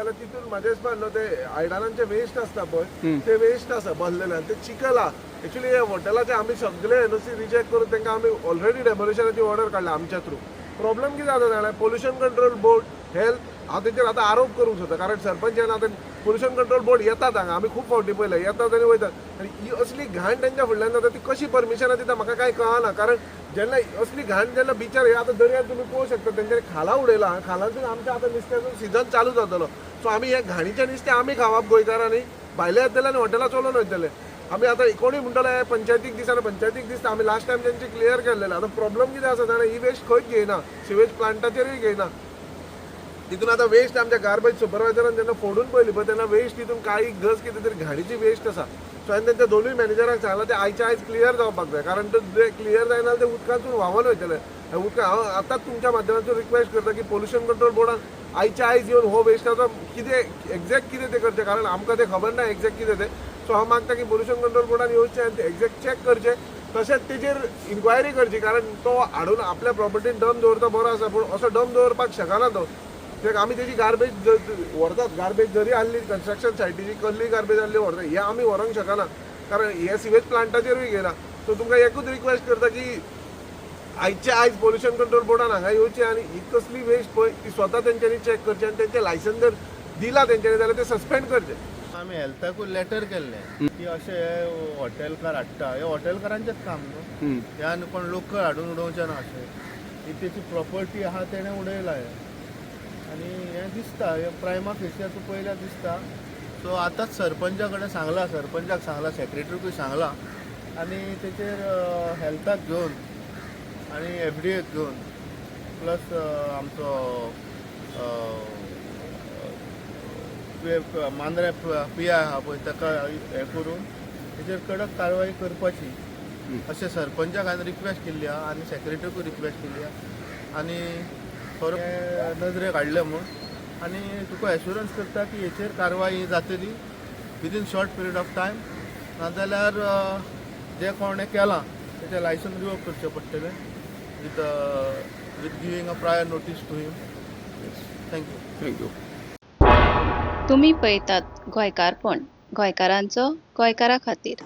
जाल्यार तितून म्हाज्या हिसपान न्हू ते आयदनांचे वेस्ट आसता पळय, ते वेस्ट आसा बसलेले आनी ते चिखल आहा. एक्चुली हे हॉटेलाचे आमी सगळे एनओसी रिजेक्ट करून तांकां आमी ऑलरेडी डेमोलिशनाची ऑर्डर काडल्या आमच्या थ्रू. प्रॉब्लम कितें जाता जाणा, पोल्युशन कंट्रोल बोर्ड, हेल्थ, हांव तेंचेर आतां आरोप करूंक सोदता, कारण सरपंच येना. आतां पोल्युशन कंट्रोल बोर्ड येतात हांगा, आमी खूब फावटी पळयले, येतात आनी वयतात आनी ही असली घाण तेंच्या फुडल्यान जाता, ती कशी परमिशनां दिता म्हाका कांय कळना. कारण जेन्ना असली घाण जेन्ना बिचार हे आतां दर्यार तुमी पळोवंक शकता, तेंच्यांनी खाला उडयला. खालांतून आमच्या आतां नुस्त्याचो सिजन चालू जातलो. सो आमी हे घाणीचें नुस्तें आमी खावप गोंयकारांनी? भायले येतले आनी हॉटेलां चलोवन वयतले. आमी आतां कोणूय म्हणटलो हे पंचायतीक दिसना, पंचायतीक दिसता. आमी लास्ट टायम तेंचे क्लियर केल्लेले. आतां प्रॉब्लम कितें आसा जाणा, ही वेस्ट खंयच घेयना, सिवेज प्लांटाचेरूय घेयना. तितून आतां वेस्ट आमच्या गार्बेज सुपरवायझरान जेन्ना फोडून पळयली पळय, तेन्ना वेस्ट तितून काळी गज कितें तरी घाणीची वेस्ट आसा. सो हांवें तेंच्या दोनूय मॅनेजरांक सांगलां, ते आयच्या आयज क्लियर जावपाक जाय, कारण ते क्लियर जायना जाल्यार ते उदकांतून व्हांवन वयतले. उदका हांव आतांच तुमच्या माध्यमांतून रिक्वेस्ट करता की पोल्युशन कंट्रोल बोर्डान आयच्या आयज येवन हो वेस्टाचो कितें एग्जॅक्ट कितें तें करचें, कारण आमकां तें खबर ना एग्जॅक्ट कितें तें. सो हांव मागता की पोल्युशन कंट्रोल बोर्डान येवचें आनी तें एग्जॅक्ट चॅक करचें, तशेंच तेजेर इन्क्वायरी करची, कारण तो हाडून आपल्या प्रॉपर्टीन डंप दवरता बरो आसा, पूण असो डंप दवरपाक शकना तो. कित्याक आमी तेजी गार्बेज व्हरतात, गार्बेज जरी आहली, कन्स्ट्रक्शन सायटीची कसली गार्बेज आहली व्हरतात, हे आमी व्हरोंक शकना, कारण हे सिवेज प्लांटाचेरूय घेयना. सो तुमकां एकूच रिक्वेस्ट करता की आयचे आयज पोल्युशन कंट्रोल बोर्डान हांगा येवचें आनी ही कसली वेस्ट पळय ती स्वता तेंच्यांनी चॅक करची आनी तेंचें लायसन जर दिलां तेंच्यांनी जाल्यार तें सस्पेंड करचें. आमी हेल्थाकूय लेटर केल्लें की अशें हे हॉटेलकार हाडटा, हे हॉटेलकारांचेच काम न्हू. हे आनी कोण लोकल हाडून उडोवचें ना अशें. ही तेची प्रॉपर्टी आहा, तेणें उडयला हें आनी हें दिसता, हें प्रायमा फेसिया तूं पळयल्यार दिसता. सो आतांच सरपंचा कडेन सांगलां, सरपंचाक सांगलां, सेक्रेटरीकूय सांगलां आनी तेचेर हेल्थाक घेवन आनी एफडीएक घेवन प्लस आमचो मांद्रे पीआय आहा पळय, ताका हें करून तेचेर कडक कारवाय करपाची अशें सरपंचाक हांवें रिक्वेस्ट केल्ली आहा आनी सेक्रेटरीकूय रिक्वेस्ट केल्ली आहा आनी खरो हें नजरेक हाडलें म्हूण आनी तुका एश्युरन्स करता की हेचेर कारवाय जातली within short period of time. नाजाल्यार जे कोणें केलां तेचें लायसन रिवोक करचें पडटलें with giving a prior notice to him. Thank you. Thank you. तुमी पळयतात गोंयकारपण, गोंयकारांचो गोंयकारा खातीर.